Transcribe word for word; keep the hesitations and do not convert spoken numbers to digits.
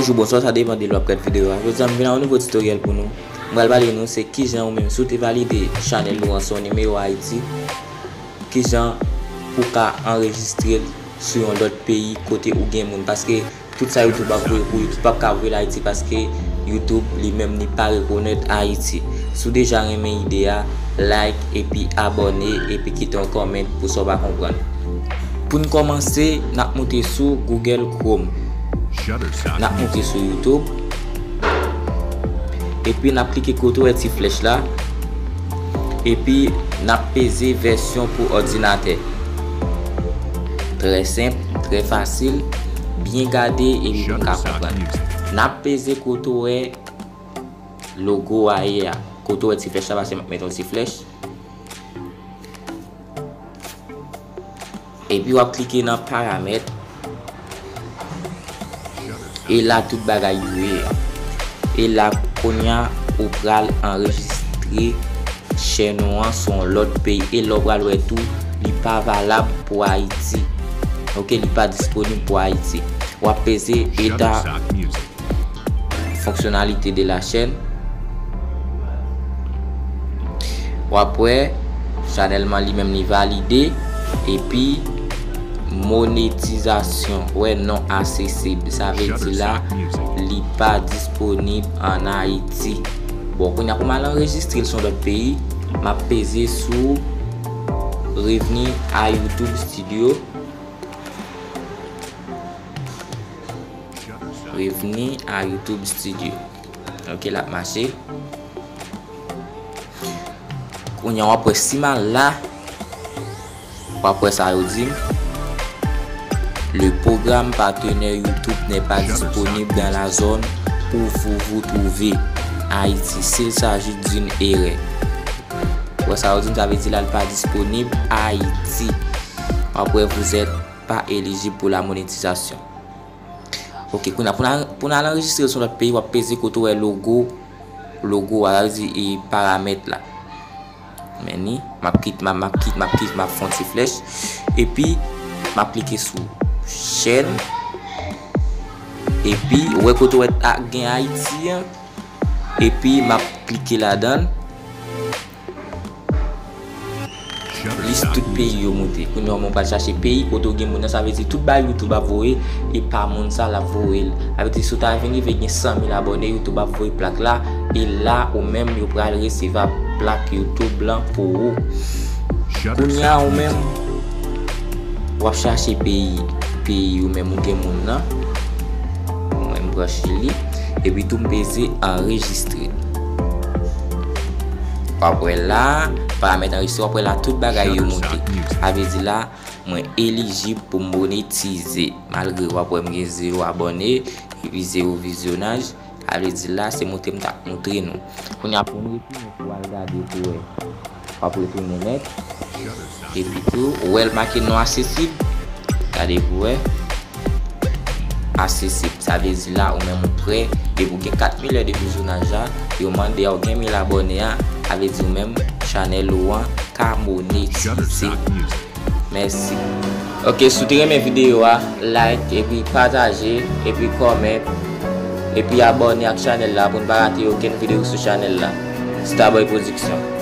Bonjou, bonswa, sa depann de lè w ap gad videyo a. Jodi a, m vin ak yon nouvo tutorial pou nou. M pral pale nou se kijan ou menm, si w te valide chanèl ou an sou yon nimewo Ayiti, kijan pou w ka anrejistre l sou yon lòt peyi kote ou gen moun. Paske tout sa YouTube ap voye pou YouTube p ap ka voye l Ayiti, paske YouTube li menm li pa rekonèt Ayiti. Si w deja renmen ide a, like epi abòne epi kite yon kòmant pou sa w pa konprann. Pou n kòmanse, n ap moute sou Google Chrome. N ap moute sou YouTube. Epi n ap klike kote w wè ti flèch la. Epi n ap peze vèsyon pou òdinatè. Trè senp, trè fasil. Byen gade epi pou n ka konprann. N ap peze kote w wè logo a ye a. Kote w wè ti flèch la, paske m ap mete yon ti flèch. Epi w ap klike nan paramèt. E la tout bagay yo ye. E la kounye a ou pral anrejistre chèn ou an sou yon lòt peyi. E la w pral wè tou, li pa valab pou Ayiti. Oke, li pa disponib pou Ayiti. W ap peze eta fonctionnalité de la chaîne. W ap wè chanèl mwen li menm li valide. Epi monetizasyon, wè non aksesib. Sa vle di la, li pa disponib an Ayiti. Bon, kounye a pou m al anrejistre l sou lòt peyi, m ap peze sou revni a YouTube Studio. Revni a YouTube Studio. Ok, l ap mache. Kounye a w ap wè si m al la, w ap wè sa yo di m. Le programme partenaire YouTube n'est pas disponible dans la zone où vous vous trouvez. Haïti, s'il s'agit d'une erreur. Wè sa yo di m, sa vle di la l pa disponib Ayiti. W ap wè vous êtes pas éligible pour la monétisation. Ok, kounye a pou n al, pou n al anrejistre l sou lòt peyi, w ap peze kote w wè logo, logo a, sa vle di e paramèt la. Men ni, m ap kit, m ap, m ap kit, m ap kit, m ap fè yon ti flèch. Epi, m ap klike sou chèn. Epi, ou wè kote w wè a, gen Ayiti an. Epi, m ap klike ladan l. Lis tout peyi yo moute. Kounye a, mwen pral chache peyi kote w gen moun nan. Sa vle di tout bagay YouTube ap voye, e pa moun sa l ap voye l. Sa vle di si w ta vin rive gen san mil abòne, YouTube ap voye plak la. E la, ou menm, yo pral resevwa plak YouTube lan pou ou. Kounye a, ou menm, w ap chache peyi, peyi ou menm ou gen moun nan. Mwen, m pran Chili. Epi tou, m peze anrejistre. W ap wè la, paramèt anrejistre, w ap wè la, tout bagay yo moute. Sa vle di la, mwen elijib pou m monetize. Malgre w ap wè m gen zewo abòne, epi zewo vizyonaj, sa vle di la, se montre m t ap montre nou. Kounye a pou nou retounen pou al gade pou wè. W ap retounen nèt. Epi tou, ou wè l make non aksesib. Gade pou wè. Aksesib. Sa vle di la, ou menm ou prè. Depi w gen kat milyon de vizyonaj la, yo mande a, ou gen mil abòne a, sa vle di ou menm, chanèl ou an ka monetize. Mèsi. Ok, si w te renmen videyo a, like, epi pataje, epi kòmante, epi abòne ak chanèl la pou n pa rate okenn videyo sou chanèl la. Starboy Production.